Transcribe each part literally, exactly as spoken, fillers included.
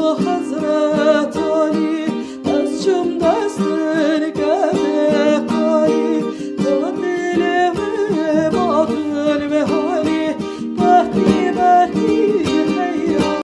Hezret Alî, ez çim destên kevê qalî, dil dilê wê batil ve halî, bertî bertî heyran.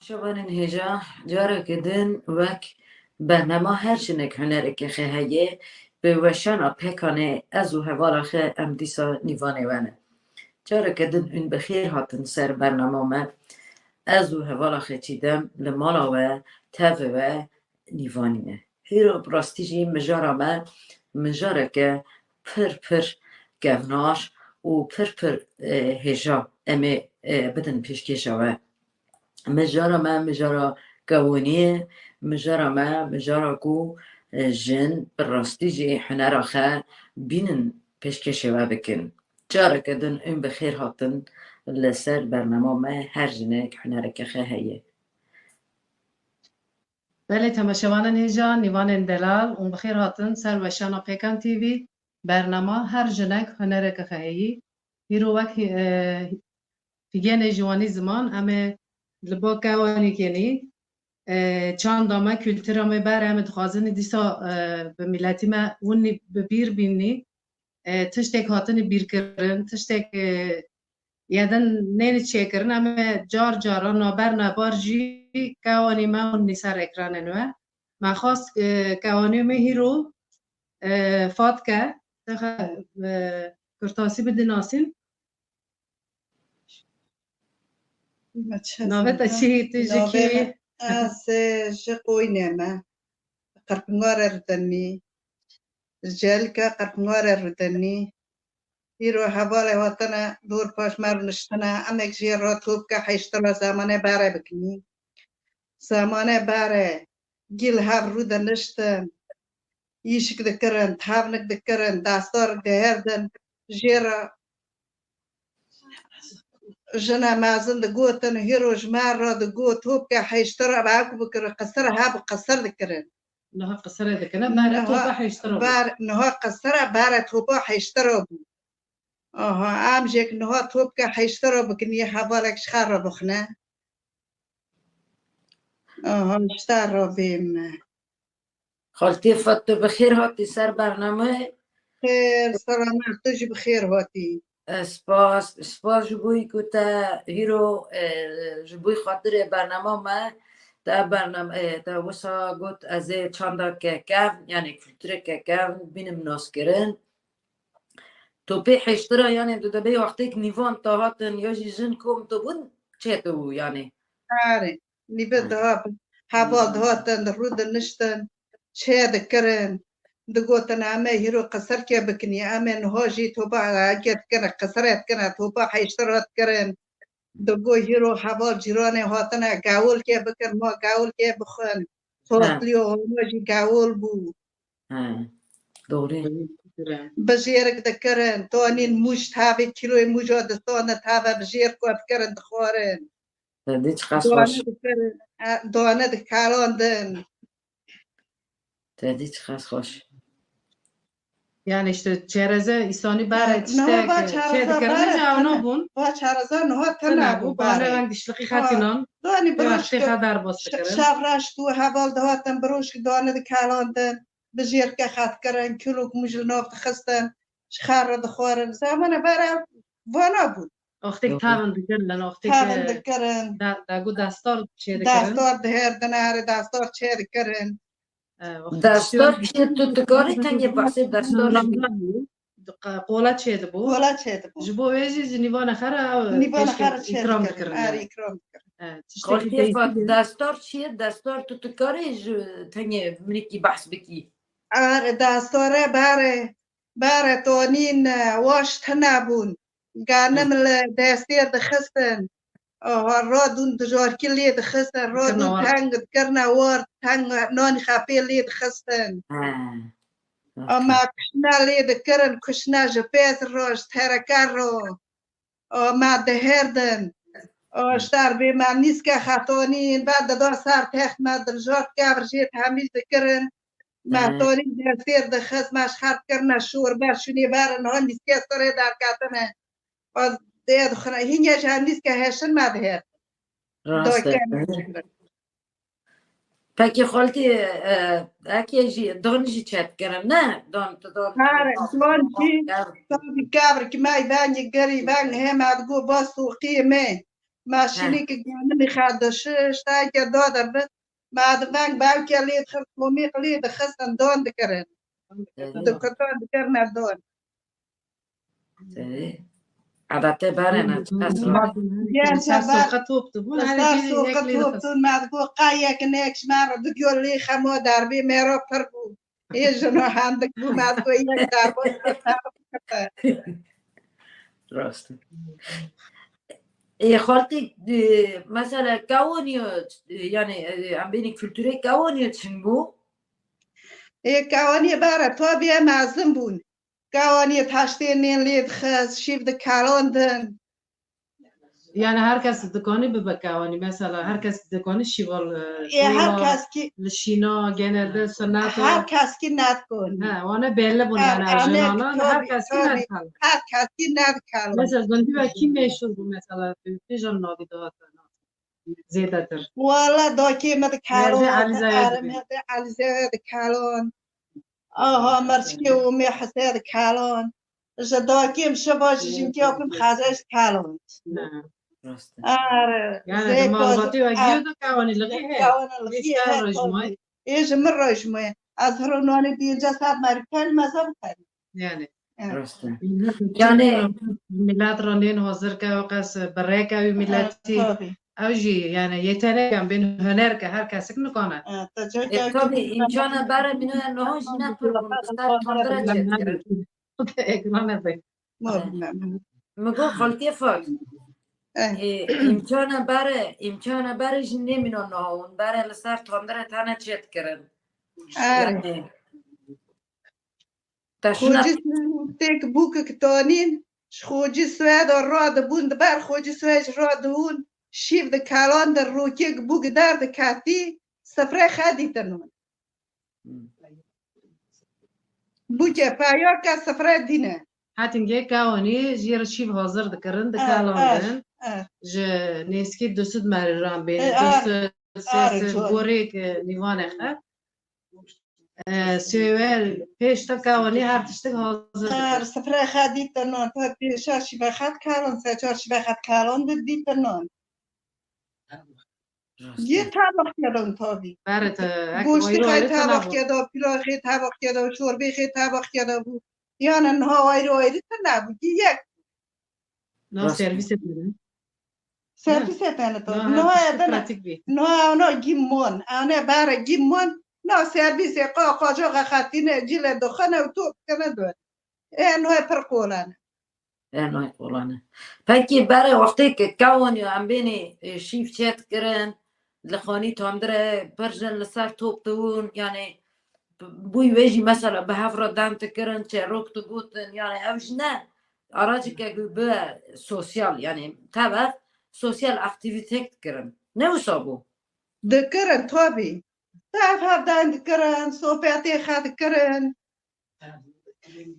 Şevanên hêja, careke din wek bernama Her jinek hunereke xwe heye, bi weşana Pêkanê ez û hevala xwe em dîsa nîvanê we ne. Careke din hûn bi xêr hatin ser bernama me. Ez û hevala xwe Çîdem li mala we, tevê we nîvanî ne. Hîro bi rastî jî mijara me mijareke pir pir kevnar û pir pir, e, hêja em ê, e, bidin pêşkêşa we. Mijara me mijara kewonî ye, mijara me mijara ku, e, jin bi rastî jî hunera xwe bînin pêşkêşê we bikin. Careke din hûn bi xêr hatin li ser bernama me Her jinek hunereke xwe heye. Belê, temaşevanên hêja, nîvanên delal, hûn bi xêr hatin ser weşana Pêkan T V, bernama Her jinek hunereke xwe heyî. Hîro wek, e, Figenê Jiwanî Ziman, em ê li ba kewanî kenî, e, çanda me, kultura me berê, em ê dixwazin dîsa, e, bi miletî me winî bi bîr bînî, e, tiştek hatine bîrkirin, tiştek, e, yedin nêni çêkirin, em ê car cara naber nebar jî kewanî me winî ser ekranên we. Me xwest, e, kewanî me hîro, e, Fatke, texe, e, kurtasî bidinasîn. Navê te çi? Tu ji kî? Ez, e, ji Qoynê me. Qirpingarê Rûdenî. Ji Cêlika Qirpingarê Rûdenî. Îro hevalê hatine dor paş me rûniştine. Em ê jê re topke heyştira zemanê berê bikinî. Zemanê berê gîl hev rû diniştin. Îşik dikirin, tevnik dikirin, destar dihêrdin. Jê re jine mezin digotin, hîro ji me re digot, topke heyştira be ku bikirin, qisir heb qisir dikirin. Niha qisirê dikine, berê topa heyştira bû. Ber, niha qisira berê topa heyştira bû. Aha, em jêk niha topke heyştira bikin, yê hevalek ji xwe re bixine. Aha, ji te re bêm. Xaltî Fat, tu bi xêr hatî ser bername. Xêr, selamet, tu jî bi xêr hatî. E, spas, spas ji bo ku te hîro, e, ji bo xatirê bernama me, te bername, e, te wisa got ez ê çanda kekev, yanî kulturê kekev bînim naskirin. Tu pê hiştira, yanî tu dibê wextêk nîvan te hatin ya jî jin kom tu bûn çê tu bû, yanî. Erê, nîve dihat, heval dihatin, di rû diniştin, çê dikirin, digotin, em ê hîro qisirkê bikin, em ê niha jî topa eke dikine, qisirê dikine, topa heyştira dikirin. Digo hîro heval cîranê hatine, gewilkê bikin, ma gewilkê bixwin. He. Xortliyo hona jî gewil bû. He, doğru. Bijêrik dikirin, tonîn mûj tavê, kîloyê mûja distane tave bijêr ku dikirin, dixwarin. Te dî çiqas xweş. Dane dikirin, e, dane dikelandin. Te dî çiqas xweş. Yani işte çereze îsanî berê tiştek çê dikirin, ew nabûn. Va çereze niha tena bû, bane weng dişliqî xetînan. Danî biroşkê xwe derbas dikirin. Şevreş tu heval dihatin, biroşkî dane dikelandin. Bijêrke xet kirin, kîlok mûj li nav dixistin, ji xwe re dixwarin. Zemana berê vana bûn. Wextêk tavin dikirin, wextêk tavin dikirin. Da, da got destar çê dikirin. Destar dihêrdin, erê destar çê dikirin. E, wextêk destar çê tu dikarî tengê behsê destar. Qola çê dibû. Qola çê dibû. Ji bo wê jî ji nîvana xwe re, nîvana xwe re çê dikirin. Erê, îkram dikirin. E, tiştekî Xaltê Fat, destar çi ye? Destar tu dikarî ji tengê minikî behs bikî? Erê, destare berê. Bare tonîn, e, waş tune bûn. Ganim li destê dixistin. Aha, radûn dijarkî lê dixistin, radûn teng dikirine war, teng nanî xepê lê dixistin. Ama kuşne lê dikirin, kuşne ji pêz ro, ji tereke ro. Ama diherdin. O ji darbê me nîske xetonîn, ve dida ser text me dilijart kevir jê hemî dikirin. Me tonî destêr dixist, me ji xert kirine şûrbe, şûnê verin, ha nîske sirê derketine. O dê dixine, hînge ji hem nîske heşin me diherdin. Rast e. Pekî xaltî, e, ekê jî, don jî çet kirin, ne? Don, tu don, Her, don jî, tabii kevr ki me vengê gerî veng hema digo bas soqiyê me. Me şînî ki ganimî xwe dişi, ştayke da de bi. Me di veng belke lê dixir, komî lê dixistin, don dikirin. Di kutan dikirine don. Ee, Adate barena, çiqas rahat. Ser soqa top dibûn, her soqa top dibûn, me digot, qayek nek ji me re digiyo lê xemo derbê me re pir bû. Ê jino hendik bû, me digot, yek derbo. Rast e. Ê, xaltî, e, mesela, kawaniyo, e, yani, e, em bênî kulturê kawaniyo çin bû? Ê, kawaniye bare, tabii em mezin bûn. Kawaniyê taştênên lê dixist, şîv dikalandin. Yani her kes dikanî bibe kawanî. Mesela her kes dikanî şîval, e, Ê, her kes ki li şîna, genelde sunnet o. Her kes ki nedikon. He, wana belli bûn yani, her jinana, her kes ki nedikon. Her kes ki nedikon. Mesela gundî ve kî meşhur bû mesela, tu kîjan navî dihate? Zêdetir. Wala dakê me dikalon, Mêrdê Elîzewê dibê. Mêrdê Elîzewê dikalon. Aha, merçikê û mê hesê dikalon. Ji dakê em şeva ji jinkê okum xazej dikalon. Rast e. Are, Yani, zê di malbatê ve giyo da kawanî lixî he. Kawanî lixî he, rojmay. Ê ji min rojmay. Ez hiro nonê diyince saet merî kel meze bixerim. Yani. Rast e. Yani millet ranên hazır ke o qas birek ew milletî. Ew jî yani yetenek em bên huner ke her kesik nikane. E, tabii imkana bare mino ya noho jî ne pir bûn, ser tandire çet kirin. Ekrana be. Mi got xaltiyê Fat. E, imkana bare, imkana bare jî nêmino noho, hûn bare li ser tandire tane çet kirin. Yani. Te şuna Xocî Swêd têk bûkik tanîn, ji Xocî Swêd re radibûn, di ber Xocî Swêd jî radibûn, şîv dikalandin, rokêk bûk derdiketî, sifrê xwe dîtin hûn. Bûke peyake sifrê dîne. Hetingê kawanî jê re şîv hazir dikirin, dikalandin. Ji nêskî du sed merî ran bêne, du sed, sê sed gorêk nîvanê xe. E, sêwer, pêş te kawanî her tiştek hazir dike. Her sifre xedî te non, te pêşa şîve xet karon, se çar şîve xet karon de dî te non. Yê tabaq kedon tabi. Bere te, ek Goştê ayrı xey ayrı tabaq tane bu. Kedo, pilav xey tabaq kedo, çorbê xey tabaq kedo bu. Yani niha ayrı ayrı te ne bu. Yek. Na servisê te ne? Servisê te ne tabi. Na, niha her tiştek edene. Pratik bî. Niha ona gî mon. Ane bare gî mon. Na servisê qa, qaca xetine, cile doxane û top kene dön. E, niha pir kolane. E, niha kolane. Peki, bere wextê ke kawaniyo em bênê, e, şîv çet kirin, li xanî tandire pir jin li ser top dibûn, yani, bûy wê jî mesela bi hev re dem dikirin, çerok digotin, yani ew jî ne araceke ku bi sosyal, yani tev sosyal aktîvîtek dikirin. Ne wisa bû? Dikirin, tabi. Tev hev dem dikirin, sohbetê xwe dikirin.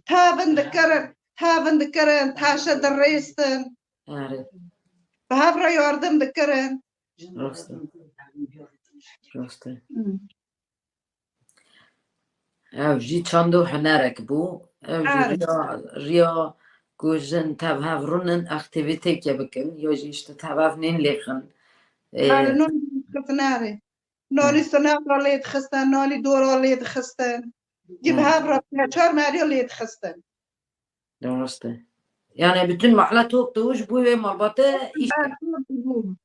Tavin dikirin, tavin dikirin, taşe dirêstin. Are. Bi hev re yardim dikirin. Rast e. Rast e. Hı. Ev jî çand û hunerek bû. Ev jî Are. riya, riya ku jin tev hev rûnin, aktîvîteke bikin, ya jî işte tev hev nên lêxin. Ê, Are, non xizin are. Nonî sinava lê dixistin, nonî dora lê dixistin. Cî bi hev re çar meriya lê dixistin. Rast e. Yani bütün mahle top dibû ji bo wê malbate îş Her top dibû.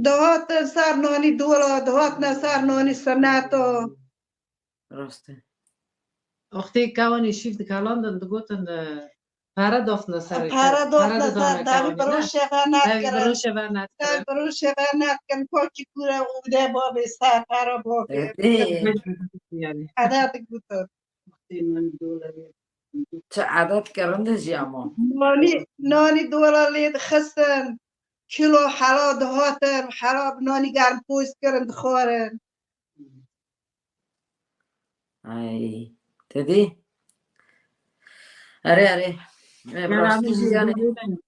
Dihatin ser nonî dora, dihatine ser nonî sineta. Rast e. Wextê kewanî şîv dikalandin, digotin, e, pere dafne ser, Pere dafne didane ser, devî kewanî, ne? biroşe ve Devî nekirin. Biroşe ve Devî nekirin. Biroşe ve nekin, kokî kure û de bavê ser, pere bavê. Ê, Yani. Ede digutin. Çi edet kirinde jî ama. Nanî, nanî dora lê dixistin. Kilo hela dihatin, hela bi nanî germ poz kirin dixwarin. Ay, te dî? Erê, erê. Erê, bi rastî jî yani.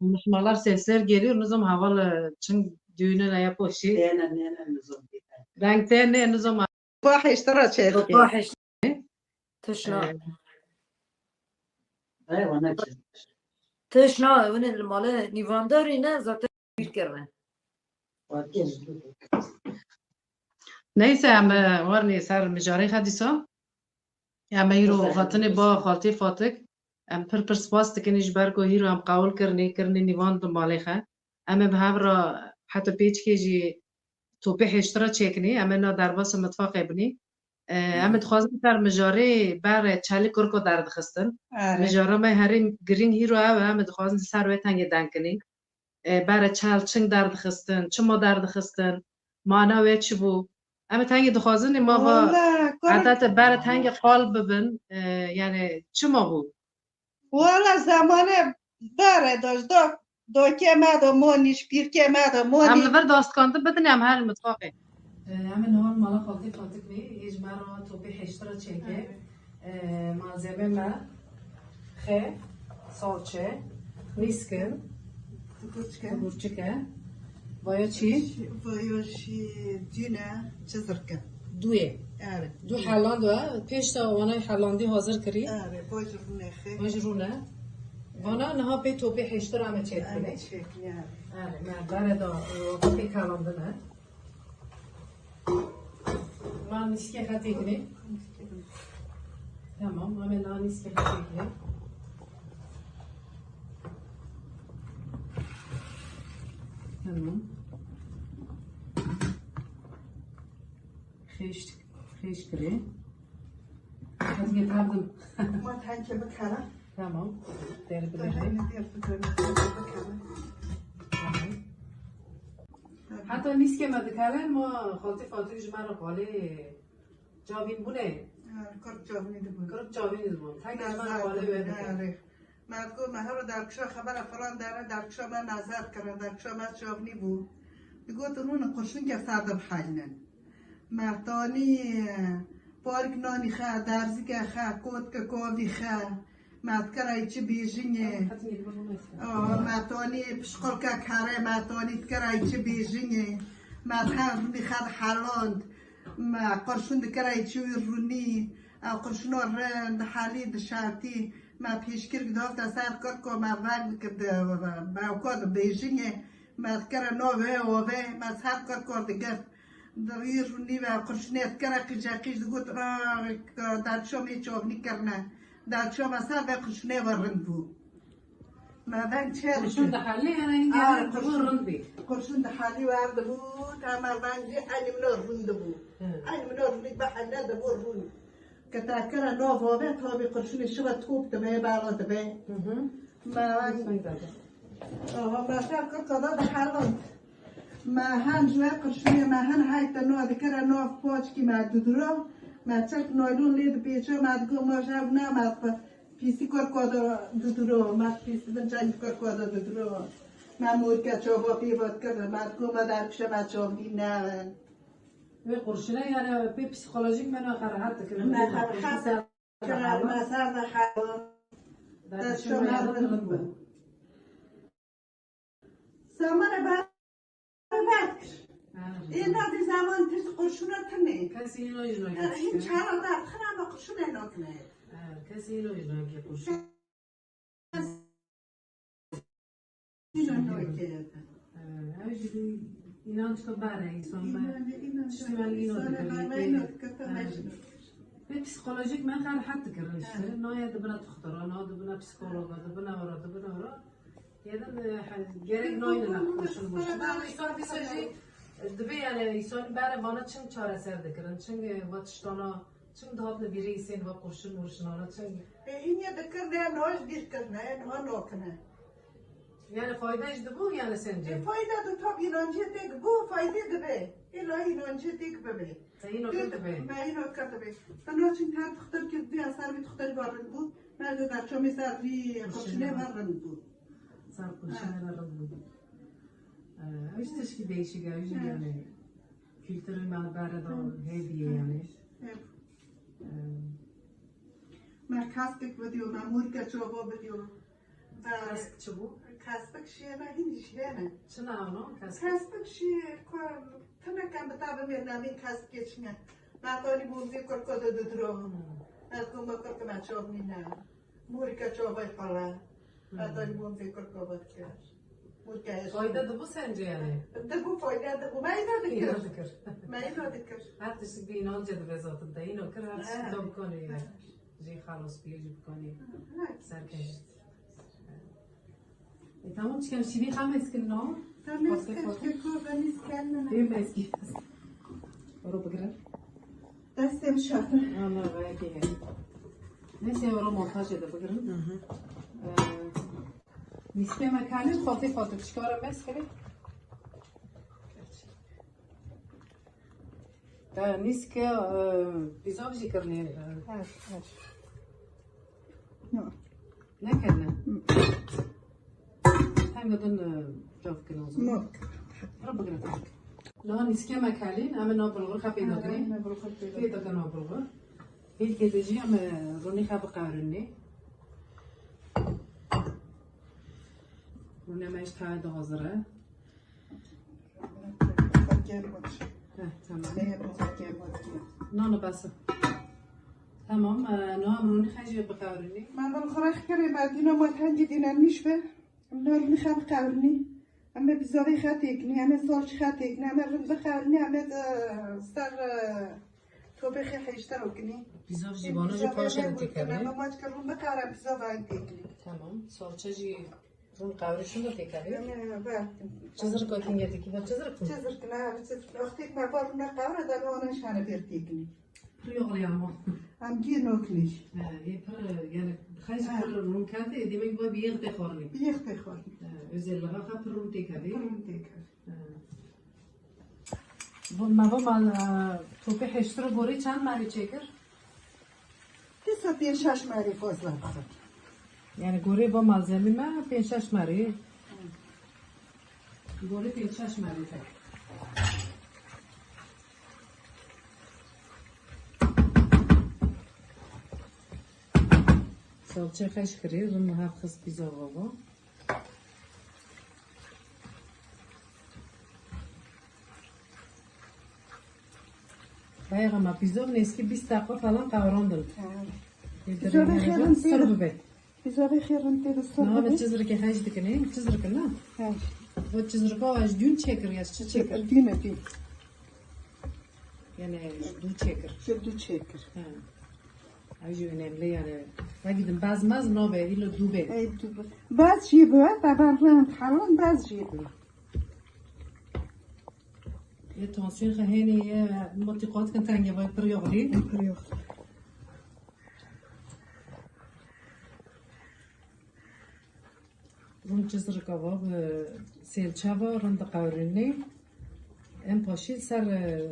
Konuşmalar sesler geliyor. Nizam havalı çing düğününe ya poşi. Nene, nene, nizam. Deng te ne nizam. Ba heştira çêdikê. Topa heş. Tişna. E, Ay, ona ki. Tişna, evine li malê nîvandarî ne, zaten bir kere. Vatiye. Neyse, em, e, warnê ser mijarê xedîsa. Em ê îro Mesela, hatinê ba xaltê Fatik. Em pir pir spas dikin ji ber ku hîro em qewil kirinê, kirinê nîvan di malê xe. Em ê bi hev re heta pêçikê jî topê hêştira çêkinê. Em ê na derbasa mitfaqê binê. E, em ê dixwazin ser mijarê berê çelî kurko derdixistin. Erê. Mijara me herî girîng hîro ew e, em ê dixwazin ser wê tengê deng kinê. E, berê çel çing derdixistin, çima derdixistin, mana wê çi bû? Em ê tengê dixwazin ê ma va Wala, kur- edete berê tengê qal bibin, e, yani çima bû? Wala zemane berê de ji do, dokê me de monî, ji pîrkê me de Em monî. li vir dastkandin bidin, em her li mitfaqê. E, em ê niha li mala xaltê Fatik bê, ê ji me re topê hêştira çêke. E, malzeme me, xe, salçe, nîskin, Kurçke. Kurçike. Vaya çî? Vaya çî dîne çizirke. Duyê. Erê. Du heland e. Pêşta wana helandî hazir kirî. Erê, boj rûne xe. Boj rûne. Vana niha pê topê hêştir ame çêt Erê, bine. çêkine. Erê, me bere da, e, wextê pêk helandin e. Ma nîskê xetê kinê. Tamam, ame na nîskê xetê kinê. Tamam. Xêş, xêş kirê. Hadi getirdim. Ma tenke bikara. Tamam. Deri Tamam, bilelim. ne diyor, bikara. Heta nîskê me dikare, ma xaltê Fatik ji me re qalê çavîn bûne. Kurt çavîn dibûn. Kurt çavîn dibûn. Tek ji me re qalê wê dike. Mergo me hero derkişa xebera filan dere derkişa me mezet kire, derkişa me çavnî bû. Digot rûne qurşûnke ser de bihelînin. Me tanî park nanî xe, derzike xe, kotke kovî xe. Me dikira çi bêjinê. Aa, me tanî pişqulke kere, me tanî dikira çi bêjinê. Me her rûnî xe diheland. Me qurşûn dikira çi wî rûnî. Ew qurşûna rind, dihelî, dişartî. Me pêşkir dihafte ser kirko, me veng dikir, me weka dibêjinê. Me dikire nav wê ovê, me ser kirko digirt. Di wî rûnî ve qurşinê dikire qîce qîc digot, "Ah, derkişa me çavnî kirine." Derkişa me ser vê qurşinê ve rind bû. Me veng çê Qurşûn dihelê, yani Ah, hingê dibû rind bî. Qurşûn dihelî wer dibû, ta me veng jî enî min rind dibû. Enî min rind bî, bi hene dibû rind. Ke te kire nav ovê, tabî qurşinê şiva top dibe, bala dibe. Me veng Aha, me ser kirka da dihelin. Me hen ji we qirşinê me hen heyte no dikire nav paçkî me didiro. Me çek naylon lê dipêçe, me digo ma ji ev ne me pîsî kirka da didiro. Me pîsî bin çend kirka da didiro. Me morke çava pê ve dikir, me digo me derkişe me çavnî nevin. Wê qurşine yani pê psikolojik me ne rehet dikir. Me rehet dikir, me ser de hewin. Derkişe me rind bû. Samara berbat kir. Ê, na di zaman tişt qurşuna tune. Kesî hîn o jî nake. Hîn çara da xira me qurşuna nakine. Kesî hîn o jî nake qurşun. Hîn o nake. Ew jî bir inançka bare, insan bare. Piştî me lîno dikir. Pê psikolojik me xer het dikirin işte. Naya dibine tuxtara, na dibine psikologa, dibine ora, dibine ora. Yedin, e, he, gerek nayne nexweşin bû. Ama insan dîsa jî, e, divê yani insan bere vana çing çareser dikirin, çing, e, va tiştana Çim dihatine bîrê îsên va qurşin murşinana çim. Pê hînye dikir ne, niha ji bîr kirine, niha nakine. Yani fayda jî dibû yani sence? E, fayda di tab înancê têk bû, faydê dibe. Îla înancê têk bibe. Te îno kir dibe. Me îno kir dibe. Te naçin her dixtir kir diya ser vî dixtir va rind bû. Me de der çomê ser vî qurşinê ve rind bû. Ser qurşinê ve rind bû. Ee, ew jî tişkî değişik e, ew jî yani. Kültürü me bere de hediye yani. Evet. Ee, Me kaskek bidiyo, me mûrke çava bidiyo. Ve kask çi bû? Kaskek şiyene, hîn jiyene. Çi navno kask? Kaskek şiye, ku tineke bi ta bimê navîn kaskê çine. Me tanî bûn vê kurko de didiro. Ez ku me kurke me çav nîne. Mûrke çavay xala. Hmm. Heta li bon vê kurka vat kir. Mûrke eşî. Fayda dibû sence yani? Dibû fayda dibû. Me îna dikir. Îna dikir. Me îna dikir. Her tiştik bi înancê dibe zaten. Te îno kir her tiştik da bikanî yani. Jî xelas bî, jî bikanî. Serkevî. E, tamam, çikem şîvî xemez kin no? Tamam, Fatih, Fatih. Keko, ben iskendim. Benim eski. Oro bigire. Destê min şatin. Ana, belki he. Neyse, ora montajê de bigirin. Hı hı. Ee, nîskê me kanî, Fatih Fatih, çikara meskirî. Ee, nîskê, e, pîzav jî kirinê, e, Evet, evet. Yok. Nekirine. Hı. Henge din, e, cevap kin o zaman. Yok. Rab bigire. Niha nîskê me kelîn, em ê nav bulgur xwe pê Ha, dagirê. em ê bulgur pê Pê dagirê. dagirê nav bulgur. Hêlkê de jî em ê rûnê xwe biqewirînê. Rûnê me ji tayê de hazir e. Heh, tamam. Nano bes e. Tamam, e, niha em rûnê xwe jî biqewirînê. Me bulgur xwe kirê, me dîna me tengî dîne nîş be. Em nar li xwe biqewirînî. Em ê bizavê xwe têkinî. Em ê salçî xwe têkinî. Em ê rind biqewirînî. Em ê, e, ser, e, topê xwe hêştir okinî. Bizav jî vano jî paşê têkevê. Em ê maç kir rûn biqewire, em bizav ayî têkinî. Tamam. Salçe jî rûn qewirî şûnde têkevê. Em ê, be. Çi zirka tînge têkî, be çi zirk? Çi zirk ne, çi zirk. Wextêk me va rûn qewire, de wana şane bêr têkinî. Pir yoxlê ama. Em gî noknîş. He, ê pir, yani, xej Ha. pir rûn kerdê, demek va bi yêx tê xwarinê. Bi yêx tê xwarinê. He, özelliğe xwe pir rûn tê kerdê. Pir rûn tê kerdê. He. Bu, me va mal, e, topê hêştir û gorê çend merî çêkir? Dîsa pênc şeş merî fazla bixin. Yani gorê va malzemî me pênc şeş merî. Gorê pênc şeş merî te. Salçe xeş kirê, rin hev xist pîzava va. Bayağı ama pîzav nêzîkî bîst deqa falan qewrandin. Ha. Pîzavê xêr rin tê de. Sir bibe. Pîzavê xêr rin tê de sir bibe. Niha çizirkê xeş dikinê, çizirkin ne? He. Bu çizirka ez dün çekir ya, çi çekir? Dün e, dün. Yani dû çekir. Ji dû çekir. He. Ew jî önemli yani. Vegî din bez mez nabe, îlo dû be. Ey, dû be. Bez jî be, taban rind helan bez jî be. Yê tansiyon xwe hênî ye, motî qat kin tenge vay pir yoxlî. Pir yoxlî. Rûn çizirka va bi sêlçe va rind diqewirînê. Em paşî ser, e,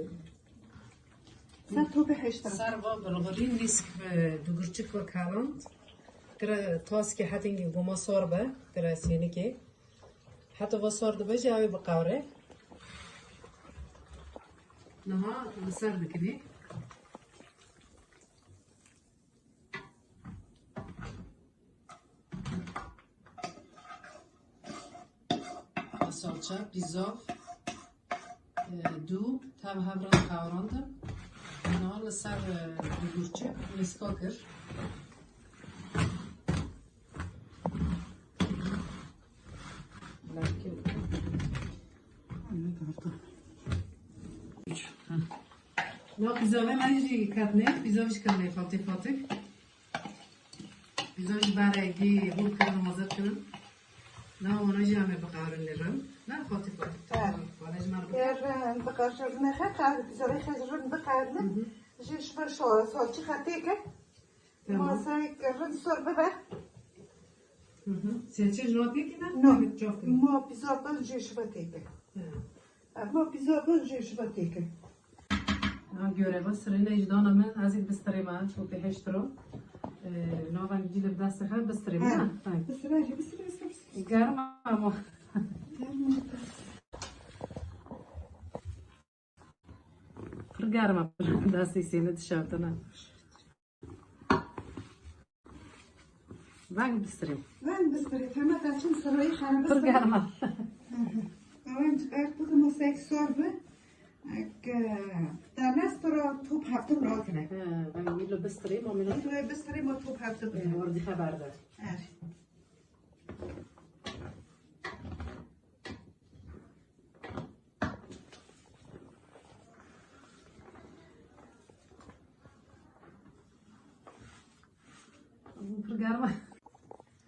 Ser topê heşta. Ser va bulgurî nîsk bi dugurçik ve kaland. Tira taskê hetên goma sor be, tira sênikê. Heta va sor dibe jî ew ê biqewre. Niha li ser dikinê. Salça, pîzav, e, dû, tev hev re qewrandin. Niha li ser, e, dugurçik nîska kir. Belkî. Na pîzavê me jî ketine, pîzav jî kirine fatî fatî. Pîza jî beregî hûr kirin, hazir kirin. Na wana jî em ê biqewirînin. Na xwatî xwatî. Ha. Wana jî me re Eger, e, biqewirîne xe, qewir, pîzavê xwe ji rin biqewirîne. Hı hı. Jê şiva şo-, solçî xetê ke. Tamam. Masayê ke rind sor bibe. Hı hı. Selçe ji wan têkine? No. Evet, çok iyi. Ma pizza bin jê şiva têke. Evet. Ma pizza bin jê şiva têke. Na göre bas rene ji dana min, ez ê bistirê me, topê heşt ro. Ee, nava gidî li destê xwe bistirê me. Ha. Ha. Bistirê, bistirê, bistirê, bistirê. Germ ama. Germ. Pir germ e, pir destê sêne dişewtine. Veng bistirê. Veng bistirê, hema te çim siroyî xeribistir. Pir germ e. Ewan ji ber tu de mosek sor bi. Ek, e, te nestir top hevdu rakine. He, veng wî lo bistirê, ma min. Tu wê bistirê ma top hevdu bi. Wordî xeber de. Her.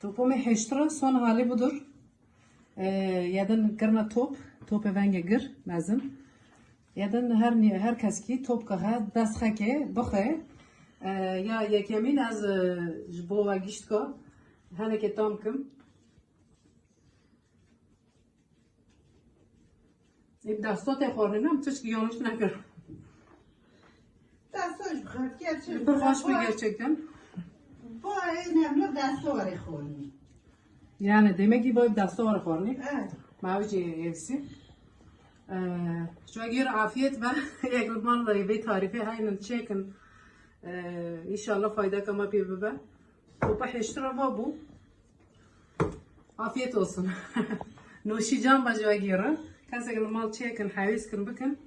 Topa me hêştira son halê bidur. Ee, yedin kirina top, topê vengê gir, mezin. Yedin her nî-, her kes kî top kaxe, dest xeke, bixwe. Ee, ya yekemîn ez, e, ji bo we giştka, heneke tam kim. Ê, bi destotê xwarin em tişkî yanlış nekir. Destoj bixwe, gerçek. Pir xweş bû gerçekten. Bu aynen destore xwarin. Yani demek ki bu destore xwarin. Evet. Mavicê hepsi. Ee, Şu gir afiyet be. Yek mal vê tarifê haynin çekin. Ee, inşallah fayda kama pê bibe. Topa heştira va bû. Afiyet olsun. Noşî can be ji we gêrin. Kesek li mal çêkin, hewîs kin bikin.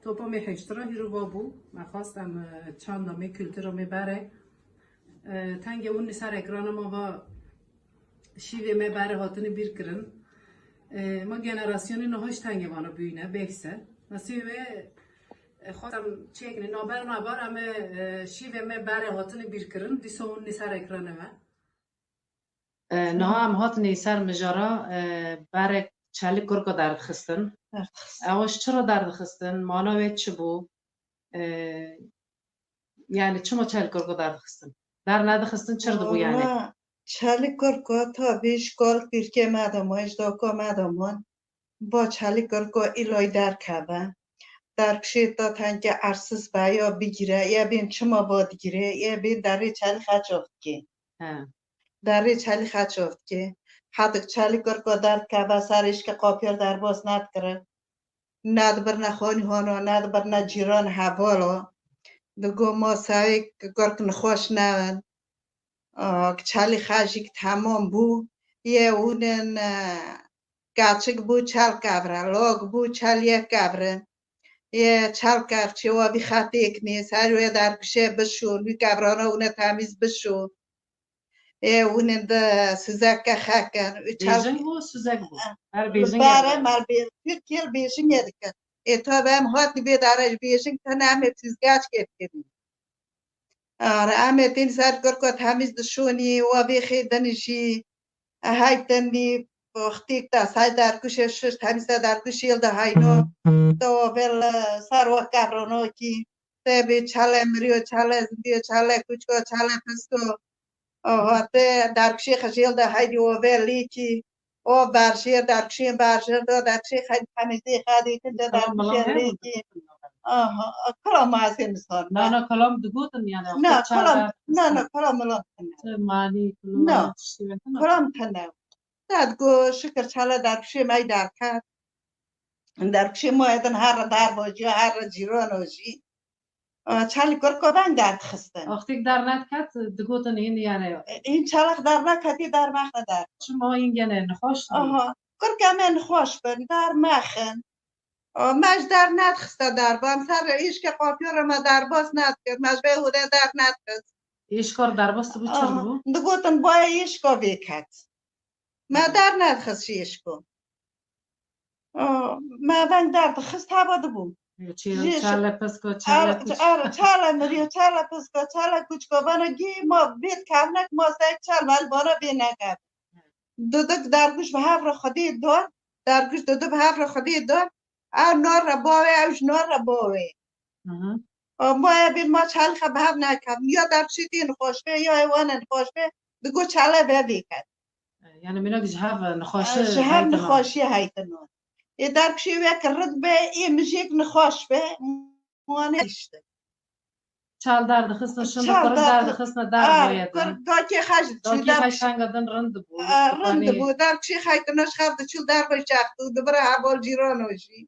Topa me heştira hîro va bû. Me xwest em, e, çanda me, kultura me bere. E, tengê hûn li ser ekrana me va şîvê me bere hatine bîr kirin. E, ma generasyonê niha ji tengê vana bûyîne, bêhse. Mesî wê, e, xwest em çêkin, naber naber em, e, şîvê me bere hatine bîr kirin. Dîsa hûn li ser ekrana me. E, niha em hatinê ser mijara, e, berek çelik kurka derdixistin. Derdixistin. Ew ji çi re derdixistin? Mana wê çi bû? E, yani çima çelik kurka derdixistin? Dernedixistin, çi dibû yani? Wala çelik kurka tabî ji kal pîrkê me de man, ji daka me de man. Ba çelik kurka îlay derkeve. Derkişê ta tengê ersiz be ya bigire, ya bên çima va digire, ya bên derê çelik xeçaf dike. He. Derê çelî xeçov dikê. Hetik çelî kirko derdikeve ser êşke qapiyê derbas nedikire. Nedibirne xanî hana, nedibirne cîran hevala. Digo ma sewê kirk nixweş nebin. A, çelî xejîk temam bû. Yê hûnin, e, Keçik bû çel kevre, lok bû çel yek kevre. Yê çel kev çêwa vî xetêk nê, ser wê derkişê bişûn, wî kevrana hûne temîz bişûn. Ê hûnên di sizeke xekin. Û çav- Bêjing bû, sizek bû. Her bêjing Bare yek. Mer bê-, Tirkiye bêjingê dikin. Ê tabi em hatin vê dare ji bêjing tene em ê tizgehçkê dikirin. Are, em ê tên ser kirko temîz dişûnî, wa vê xê din jî, e, hey tendî, wextîk te say derkuşê şiş, temîze derkuşê li de heyno, te wa vê li ser wa kevronokî. Te bê çele miriyo, çele zindiyo, çele kuçko, çele pisko. Oho, te derkişê xijêl de heydî o vê lîkî. O berjê derkişê berjê de derkişê xeyd temizê xedî tinde Tamam, derkişê tamam. lîkî. Aha, kula ma ez ê misal. Na, na, kalam digotin yani. Na, kalam, na, na, kalam milam tine. Te mali, kula, Na. tiştê wê tine. Kalam tine. Te digo şikir çele derkişê me derket. Derkişê ma edin her derbo jî, her cîrano jî. Çalî kirko veng derdixistin. Wextêk dernediket, digotin hîn yani. Hîn çalak derneketî dermexne der. Çima hîn gene nixweş dibû? Aha. Kirke me nixweş bin, dermexin. Me ji dernedixiste derban. Ser îşke qapiyora me derbas nedikir. Me ji vê hûdê dernedixist. Îşkor derbas dibû, çi Aha. dibû? Digotin boye îşko vêket. Me dernedixist ji îşko. O, me veng derdixist heva dibû. Çi, Jê çele pisko, çele er, kuç. Er, çele miriyo, çele pisko, çele kuçko. Vana gî ma vêt kevnek ma sek çel vel vana vê nekev. Dudik derguş bi hev re xwedê dor, derguş dudu bi hev re xwedê dor. Ew nor re bawê, ew ji nor re bawê. Hı hı. Ama ev ê ma çal xe bi hev nekevin. Ya derpşîtî nixweş be, ya heywanê nixweş be, digo çale vevêket. Yani mînak ji hev nixweşî Ji hev heytin o. Nixweşiyê heytin o. Ê derpşî wek rind be, ê mijêk nixweş be, wane işte. Çal derdixistin, şin Çal dixistin, der- derdixistin, der Ar, boyedin. Kur, dakê xeş diçû, Dakê der- xeş tenga din rind bû. Ar, rind bû, derpşî heytin o, ji xev diçû, derbe çaxtû, dibire heval cîran o jî.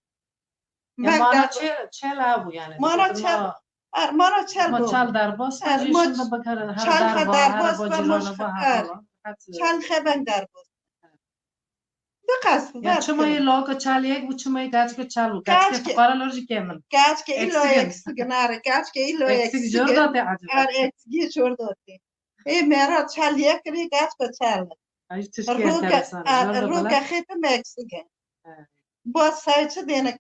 Ya Bek mana der- çê, çel hebû yani. Mana Dibêtin çel, ma- er, mana çel Ma bû. Çal derbas Er, bû, jî ma şin de bikarin her çal derba, her derbas ba, ma cîrana ba, her er, derba. Hepsi. Çal xe ben derbas. Biqas, Ya ver çima kirin. Yê lawka çal yek bû, çima yê keçke çal bû? Keçke Keçke- fuqara lor jî kêm in. Keçke ilo Eksik in. Eksik in, are, keçke ilo Eksik eksik jor in. Da te acaba. Er, eksik jor da te. Ê mera çal yek kirî, keçke çal. Ay, tişkî Roke, enteresan. Er, Jor da roke bela. Xetim eksik e. Evet. Bo sayçı denek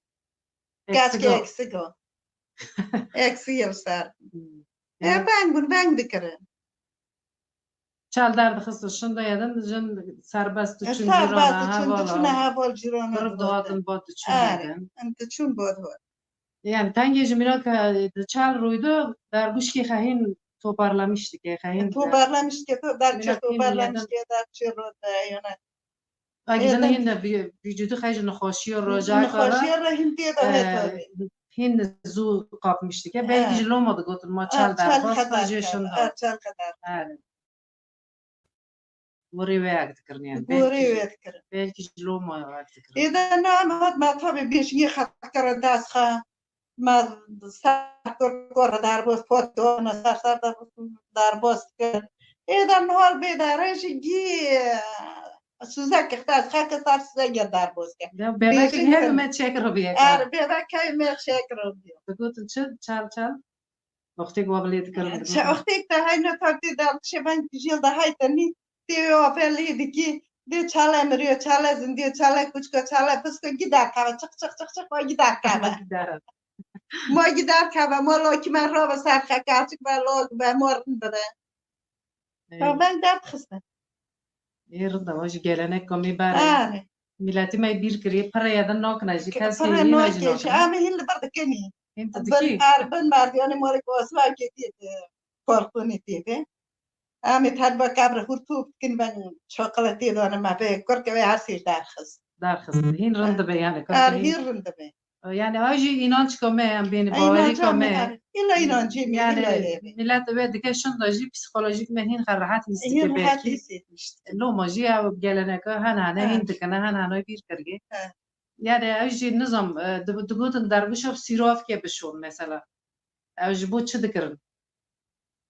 Eksik keçke o. Eksik o. Eksik yıl ser. Hmm. E, Yani- ben bunu, ben de kirî. Çal derdixistin, şin de yedin, jin serbest E, diçûn serbest cîrana, diçûn, hevala. Diçûne heval cîrana Girib dihatin. Dihatin bat diçûn Er, yedin. Em diçûn bat hat. Yani tengê ji mînak di çal rûydo, dergûşkê xehîn toparlamiş dike, xehîn E, toparlamiş dike, to-, derçe Mînak hîn toparlamiş yedin. Dike, derçe rû de, yani. Ay, Ê, gidin ben hîn de vî-, vîcudî xey ji nixweşiya rojaka re, Nixweşiya re hîn tê de e, heta. Hîn zû qapmiş dike. Belkî E. Ji loma digotin ma E, çal çal derbas xedar jê kar, şinda. E, çal xedar. Evet. Gorê wê ek dikirin yani. Gorê Belkî, wê dikirin. Belkî ji loma ek dikirin. Ê de na em hat me tabi bêşingê xetkere dest xe. Me ser kor kor derbas pot dona, ser ser derbas, derbas kir. Ê de nihar bê de rejî gî, e, Suzek ixtas xeke ser Suzek ya derbas kir. Ya bebek Bêşing her kir. Me çek robiye Er, kar. Bebek her me çek robiye. Digotin çi? Çal çal. Wextêk wa bilê dikirin, Çe wextêk te heyna tatê de şeven jêl de hay tenî tê wê afe lê dikî, dê çale miriyo, çale zindiyo, çale kuçko, çale pisko gî derkeve, çiq, çiq, çiq, çiq, wa gî derkeve. Gî derkeve. Ma gî derkeve, ma lokî me rave ser xekaçik ve lok ve ma rind bibe. Ey. Ve ben derdixistin. Ê, rind e, wa jî gelenek komî ber e. Are. Miletî me bîr kiriye, pire ye din nakine jî, kes Pire hîn jî nakê jî, nakine. Em ê hîn li bir dikinî. Hîn tu Bin dikî? Er, bin merdiyanê malê Osman kê tê, e, korkunê tê be. Em ê terba kevre hûr top dikin, ben çaqile tê dane me be, kurke wê her sêr derxist. Derxist. Hîn rind dibe yani, kurke Er, hîn hîn rind dibe. Yani, ew jî înançka me, em bêne E, bawerîka înanca me, me. Er. Îla înancê me, Yani, îla lê be. Milet eve dike şinda jî psîkolojîk me hîn xwe rehet hîn dike Hîn rehet belkî. Hîn dike. Loma jî ew geleneke hen hene hîn dikine, hen hene bîr kiriye. He. Yani, ew jî nizam, e, di-, digotin dergûşa sîravkê bişon mesela. Ew ji bo çi dikirin?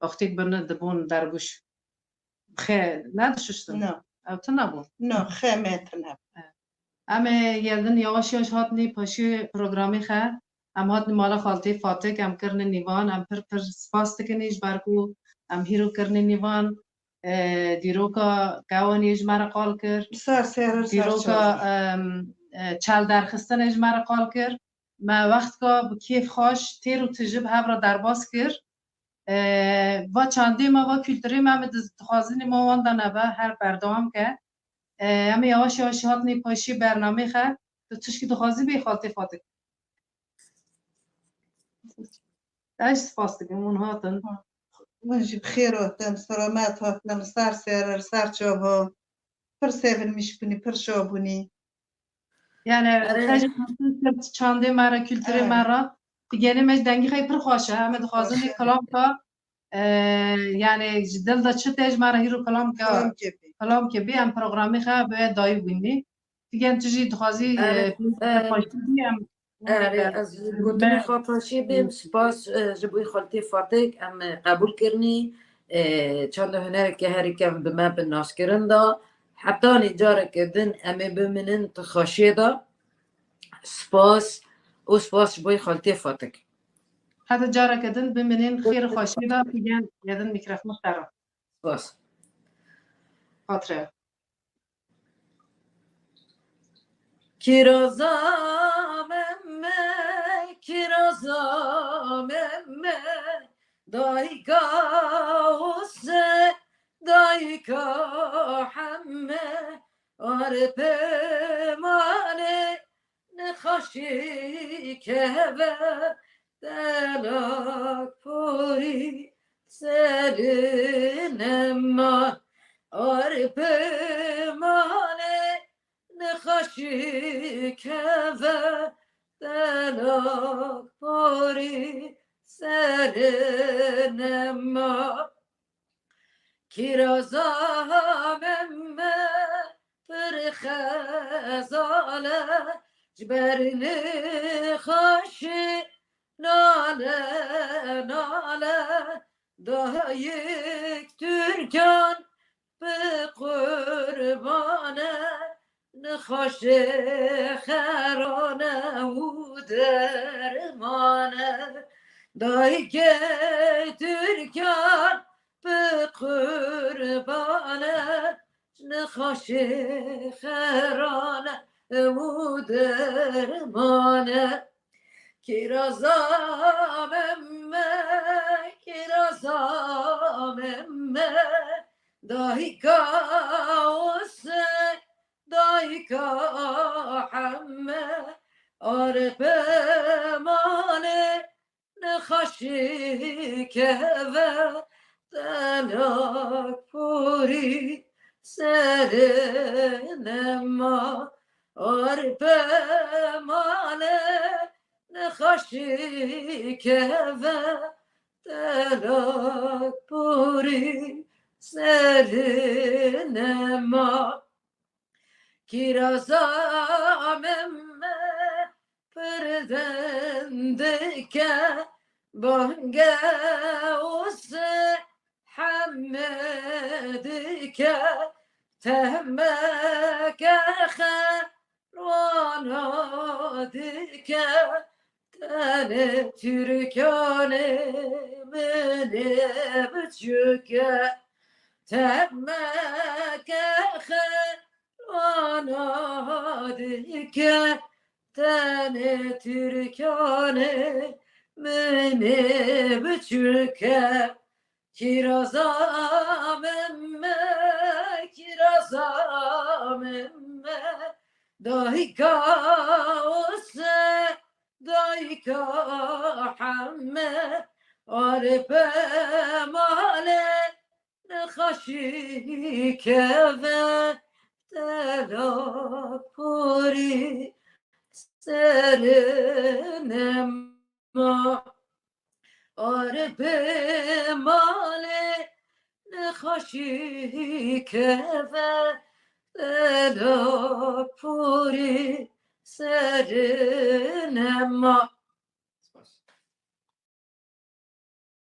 Wextêk bin dibûn dergûş. Xê nedişuştin? No. Ew tune bûn? No, xê me tune bûn. Em ê yevdin yavaş yavaş hatinî paşê programê xe. Em hatinî mala xaltê Fatik, em kirine nîvan, em pir pir spas dikin ji ber ku em hîro kirine nîvan. E, dîroka kewanê ji me re qal kir. Ser ser, ser Dîroka, çavan. Em, e, çal derxistinê ji me re qal kir. Me wextka bi kêf xweş têr û tije bi hev re derbas kir. E, va çandê me, va kulturê me, em diz-, dixwazin ma wan de nebe her berdewam ke. E, em ê yavaş yavaş hatinê paşê bernamê xe. Tu tişkî dixwazî bê xaltê Fatik? Ez spas dikim, hûn hatin. Min jî bi xêr hatin, selamet hatin, ser ser, ser çava. Pir sevinmiş bûnî, pir şa bûnî. Yani, Erê. Xej çandê me re, kulturê me re, tu genê me ji dengî xey pir xweş e. Em ê dixwazin Xweş e. Kilam ka, e, yani, ji dil de çi tê ji me re hîro kilam ka, Kilam kebî. Kilam kebî, em programê xe bi dayî bûnî. Tu gen tu jî dixwazî, Erê, e, e, xweşî bî, em Erê, ez gotinê xwe paşê bêm, spas, e, ji bo xaltê Fatik, em, e, qebûl kirinî, e, çanda hunereke herî kevn bi me bi naskirin da. Hetanî careke din em ê biminin tu xweşiyê de. Spas û spas ji bo xaltê Fatik. Heta careke din biminin xêr û xweşiyê de, tu gen yedin mîkrofon xera. Spas. Xatre. Kîroza meme, kîroza meme, dayika ose, dayika heme, are pemane nexaşî keve, delak porî serine ma. Arpê malê nexaşî keve delak porî serine ma. Kîraza memme pir xezale, ji ber nexaşî nale nale. Dayik Türkan bi qurbane, nexaşê xerane û dermane. Dayikê Türkan bi qurbane, nexaşê xerane û dermane. Kîraza memme, kîraza memme, dayika Husê, dayika Hemme, arpê malê nexaşî keve delak porî serine ma. Arpê malê nexaşî keve delak porî serine ma. Kîraza memme pir dendike, bange Husê Hemme dike, tehmeke xerana dike, tenê Türkanê minê biçûke. Tehmeke xerana dike, tenê Türkanê minê biçûke. Kîraza memme, kîraza memme, dayika Husê, dayika Hemme, arpê malê nexaşî keve delak porî serine ma. Arpê malê nexaşî keve delak porî serine ma.